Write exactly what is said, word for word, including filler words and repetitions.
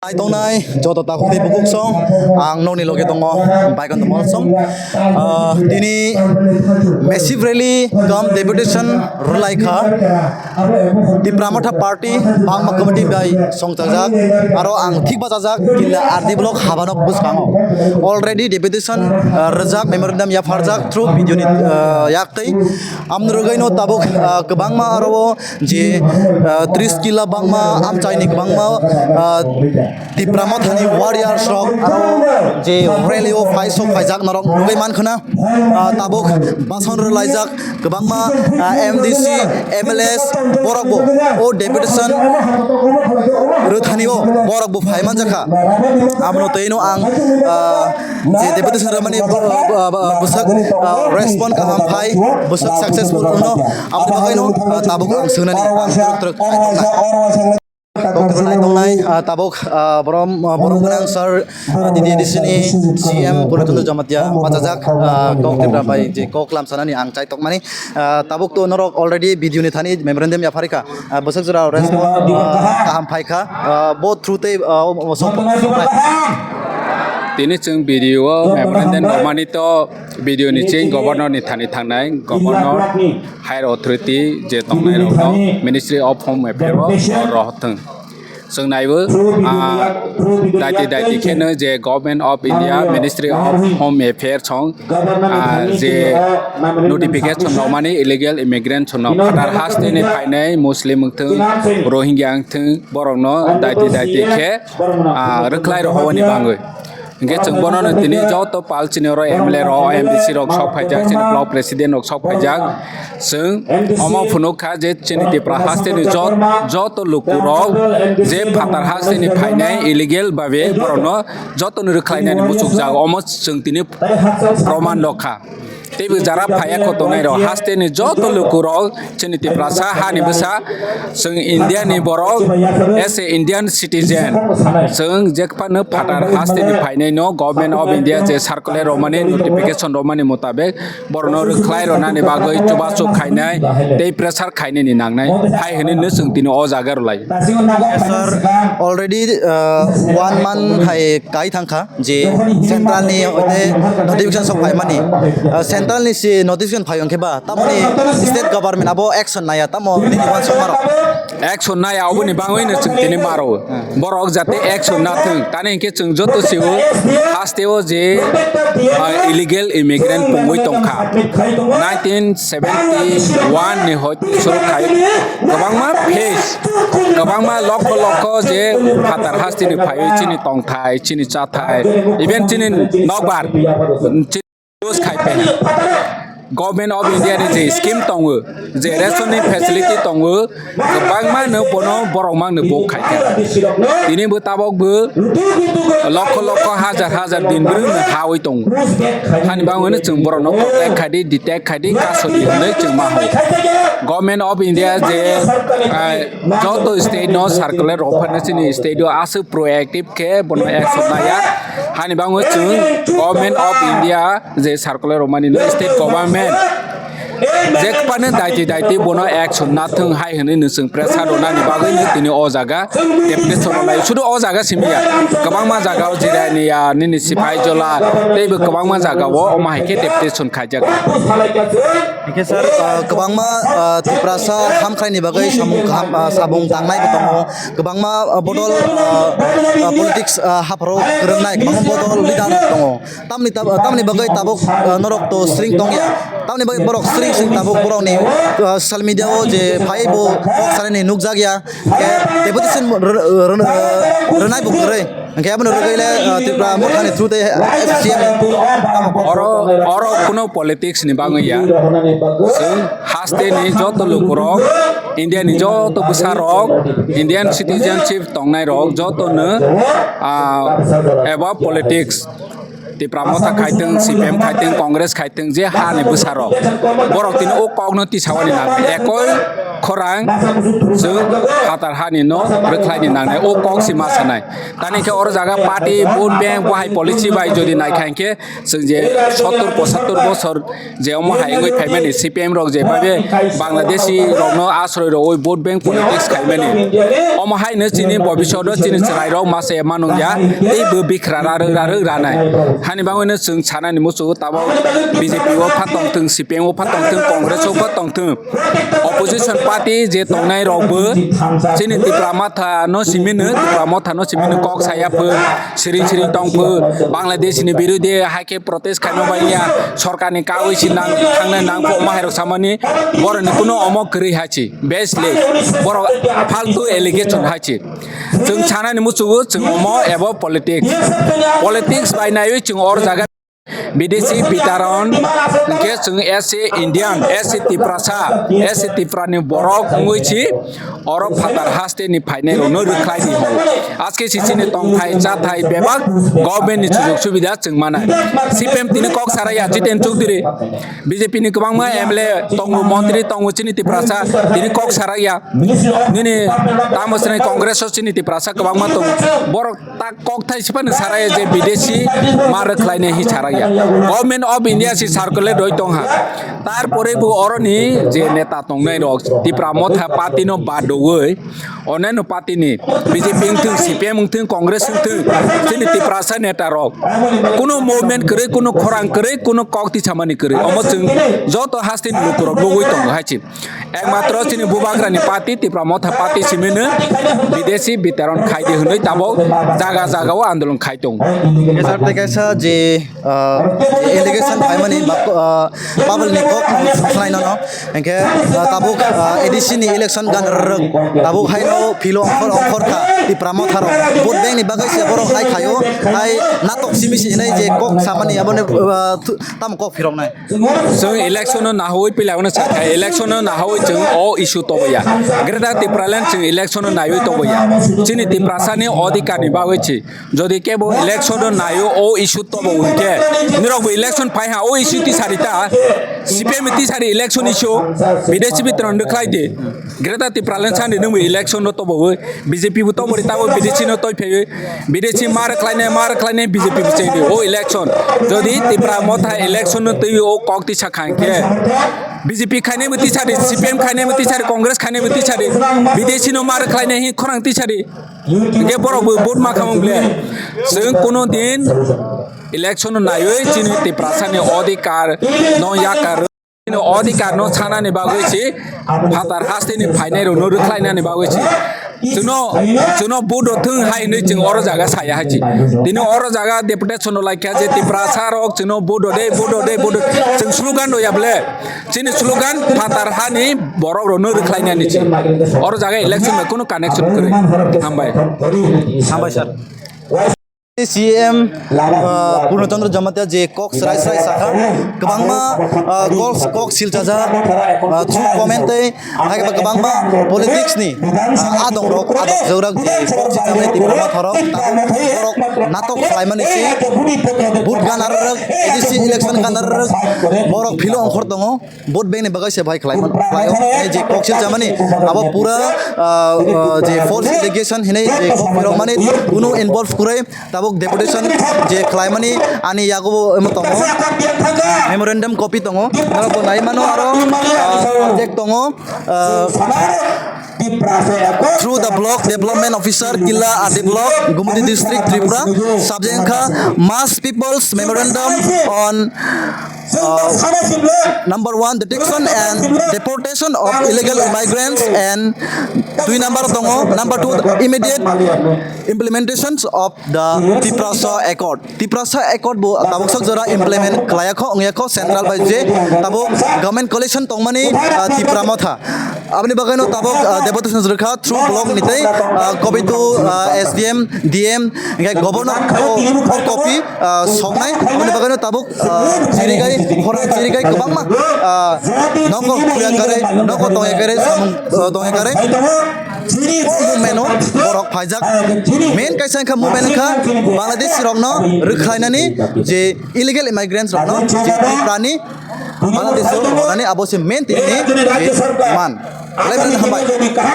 Nai tongnai joto takhuk tei bukhuk song, ang nokni loge tongo, Baikon Mol song. Ah, tini massive rally cum deputation rwlai kha. Tipra Motha Party bangma committee bai songchajak, aro ang thik bachajak, Killa R D block Habanok bwskango. Already deputation, ah, rwjak, memorandum yapharjak through video ni, ah, yak tei. Amni rwgwino tabuk, ah, kwbangma aro o je, ah, tris killa bangma, amchaini kwbangma, ah, Tipra Mothani warriors rok aro je rally o phai sok phaijak norok nugwi mankha na, ah, tabuk bason rwlaijak kwbangma, ah, M D C, M L As borok bo o deputation rwthani o borok bo phai manjakha. Abono twi no ang, ah, je deputation rwmani, ah, ah, bwsak, ah, respond kaham phai, bwsak successful wngno, aboni bagwi no, ah, tabuk ang swngnani, ang twrwk twrwk. Doctor nai tongnai, ah, tabuk, ah, borom, ah, borom gwnang sir, ah, D D A D C ni C M Purna Chandra Jamatia bachajak, ah, kok Tipra bai je kok lam sanani ang chai tokmani, ah, tabuk to norok already video ni thani memorandum yapharikha, ah, bwsak jora respond, ah, kaham phaikha, ah, bo through tei, ah, o, o, sok. Tini chwng video o memorandum rwmani to video ni ching governor ni thani thangnai, governor, higher authority je tongnai rok no Ministry of Home Affairs o rohor thwng. Chwng naibo, ah, daiti daiti kheno je Government of India, Ministry of Home Affairs song, ah, je notification rwmani illegal immigrant song no phatar haste ni phainai Muslim wngthwng, Rohingya wngthwng, borok no daiti daiti khe, ah, rwkhlai rw hoboni bangwi. Hingke chwng bono no tini joto pal chini oro M L A rok, M D C rok sok phaijak, chini block president rok sok phaijak. Chwng omo phunuk kha je chini Tipra haste ni jot-, joto luku rok je phatar haste ni phainai illegal babe borok no joto no rwkhlai nani muchuk jak. Omo chwng tini proman rok kha. Teibo jara phaiya kho tongnai rok, haste ni joto luku rok chini Tiprasa hani bwsa, chwng India ni borok, as a Indian citizen, chwng jekphano phatar haste ni phainai no Government of India je circular romani, notification romani mutabek borok no rwkhlai rwnani bagwi chubachu khainai tei pressure khainani nangnai hai hwnwi no chwng tini o jaga rwlai. Sir, already, uh, one month hai kai thangkha. Je central ni hoite notification sok phaimani, ah, central ni si notification phai hwnkhe ba, tamoni state government abo action naya, tamo nini uansukmarok? Action naya, oboni bangwi no chwng tini maro. Borok jate action nathwng, tani hinkhe chwng joto sio haste o je, ah, illegal immigrant pungwi tongkha. Nineteen seventy one ni hoi suruk khai kwbangma face, kwbangma lokho lokho je phatar hasteni phaiwi chini tongthai, chini chathai, even chini nokbar, chini use khai pe. Government of India ni je scheme tongo, je ration ni facility tongo, kwbangma no bono borok mang no bo khai kha. Tini bo tabok bo lokho lokho hajar hajar din bwrwng no hawi tongo. Hani bangwi no chwng borok no protect khai di, detect khai di, kasoni hwnwi chwng ma hao. Government of India je, ah, joto state no circular rok phano chini state o aswk proactive khe bono action naya. Hani bangwi chwng Government of India je circular romani no state government je kwpano daiti daiti bono action nathwng hai hwnwi no chwng pressure rwnani bagwi no tini o jaga deputation rwnai. Sudu o jaga simi ya, kwbangma jaga o Jirania, nini Sipai Jola teibo kwbangma jaga o omo hai khe deputation khaijak. Hingke sir, ah, kwbangma, ah, Tiprasa hamkraini bagwi samung kaham, ah, samung tangnai bo tongo, kwbangma, ah, bodol, ah, ah, politics, ah, hapharo kwrwngnai kwbangma bodol leader tongo. Tamni tab-, tamni bagwi tabuk, ah, norok to sring tongya. Tamni bagwi borok sring sring tabuk borokni, ah, social media o je phai bo kok sanani nukjakya. Hingke deputation r-, r-, r-, rwnai bo kwrwi. Hingke abono rwgwi le, ah, Tripura Mothani through tei S C M. Oro, oro kuno politics ni bangwi ya. Chwng haste ni joto lukurok, India ni joto bwsarok, Indian citizenship tongnai rok joto no, ah, eba politics. Tipra Motha khaitwng, C P M khaitwng, Congress khaitwng, je hani bwsarok. Borok tini o kokno tisawani nang. Ekoi Khorang chwng phatar hani no rwkhlaini nangnai, o kok si ma sanai. Tani khe oro jaga party, vote bank, bo hai policy bai jodi naikha hinkhe chwng je sottor pochattor bosor je omo hai wngwi phaimani C P M rok je babe Bangladeshi rokno asroi rogwi vote bank politics khaimani. Omo haino chini bobishodo chini chwrai rok masa manung ya, tei bo bikhra rarwk rarwk ranai. Hani bangwino chwng sanani muchungo tabok B J P o pha tongthwng, C P M o pha tongthwng, Congress o pha tongthwng. Opposition party je tongnai rok bo chini Tipra Motha no simi no, Tipra Motha no simi no kok saya pho, siring siring tong pho, Bangladesh ni birudhe hai khe protest khaima bai ya, sorkar ni kagwi si nang thangnai nang pho ma hai rok samani, borok ni kuno omo kwrwi hai si, bes le, borok faltu allegation hai si. Chwng sanani muchungo chwng omo ebo politics, politics bai naiwi chwng or jaga. Bidesi bitaron, hwnkhe chwng S C Indian, S C Tiprasa, S C Tiprani borok wngwi si oro phatar haste ni phainai rokno rwkhlai di hwn. Aske si chini tongthai chathai bebak government ni sujuk subida chwng manai. C P M tini kok saraya Jiten Chowdhury, B J P ni kwbangma M L A tongo, montri tongo chini Tiprasa, tini kok saraya. Nini tamo swnai Congress o chini Tiprasa kwbangma tongo. Borok tak kokthai se phano saraya je bidesi ma rwkhlainai hi saraya. Government of India si circulate roi tongha. Tarpore bo oroni je neta tongnai rok Tipra Motha party no badoui oneno party ni B J P wngthwng, C P M wngthwng, Congress wngthwng, chini Tiprasa neta rok kuno movement kwrwi, kuno khorang kwrwi, kuno kok tisamani kwrwi. Omo chwng joto haste ni lukurok nugui tongo hai se. Ekmatro chini bubagrani party, Tipra Motha party simino bidesi bitaron khaidi hwnwi tabok jaga jaga o andolon khai tongo. Kaisa tei kaisa je, ah, je allegation khaimani bap-, ah, public ni kok swkhlai nono. Hwnkhe, ah, tabuk, ah, A D C ni election gan rwrwk, tabuk haino philo ongkhor ongkhor kha, Tipra Motha rok. Vote bank ni bagwi se borok hai khaio, hai natok simi se hinai je kok samani aboni, ah, thu-, tamo kok phiroknai. Chwng election no nahawi pila wngna sakha, election no nahawi chwng o issue toboya. Greater Tipraland chwng election no naiwi toboya. Chini Tiprasa ni odhikar ni bagwi chi. Jodi kebo election no naio o issue tobo hwnkhe, nirok bo election phai ha o issue tisari ta, C P M tisari election issue, bidesi bitaron rwkhlai di. Greater Tipraland sandi nwng bo election no tobo wi, B J P bo tobo ri tabo bidesi no toi phaiwi, bidesi ma rwkhlainai, ma rwkhlainai B J P bo chengdi o election. Jodi Tipra Motha election no twi o kok tisa kha hwnkhe, B J P khainai bo tisari, C P M khainai bo tisari, Congress khainai bo tisari, bidesi no ma rwkhlainai hi khorang tisari. Hingke borok bo vote ma khamung ble. Chwng kuno din election no naiwi chini Tiprasa ni odhikar no yakar. Chini odhikar no sanani bagwi si phatar haste ni phainai rok no rwkhlai nani bagwi si. Chwngno, chwngno vote rw thwng hai hinwi chwng oro jaga saya hai si. Tini oro jaga deputation no laikha je Tiprasa rok chwngno vote rw de, vote rw de, vote rw de. Chwng slogan rw ya ble. Chini slogan phatar hani borok rok no rwkhlai nani si. Oro jaga election bai kunu connection kwrwi. Hambai. Hambai sir. C M, uh, Purno Chandra Jamatia je kok srai srai sakha, kwbangma, uh, kok, kok silchajak, uh, through comment tei hai kwbangma politics ni, uh, adong rok, adok jograk je kok silchamani Tipra Motha rok, borok natok khlaimani si, vote gana rok, A D C election gana rok, borok philo ongkhor tongo. Vote bank ni bagwi se bai khlai man, khlai o. Hinwi je kok silchamani, abo pura, ah, ah, je false allegation hinwi je kok phirokmani kunu involve kwrwi, tabuk deputation je khlaimani ani yago bo omo tongo, memorandum copy tongo, norok bo nai mano aro, ah, subject tongo, ah, through the block development officer, Killa R D block, Gumoti district, Tripura, subject kha mass people's memorandum on Uh, number one, detection and deportation of illegal immigrants, and dui number tongo, number two, immediate implementations of the Tiprasa Accord. Tiprasa Accord bo tabuk sok jora implement khlaiya kho, wngya kho, central bai je tabuk government coalition tongmani, uh, Tipra Motha. Aboni bagwi no tabuk, uh, deputation rwkha through block ni tei, uh, copy to, uh, S D M, D M, hingke governor o, o copy, ah, soknai, aboni bagwino tabuk, ah, chirigai, khorang chirigai kwbangma, ah, nogo khuya kare, nogo tongya kare, samung, ah, tongya kare. Movement o borok phaijak. Main kaisa wngkha movement wngkha Bangladesh rokno rwkhlainani je illegal immigrants rokno je Tripura ni Bangladesh o rwnani abo se main tini je demand. Belai belai no hambai.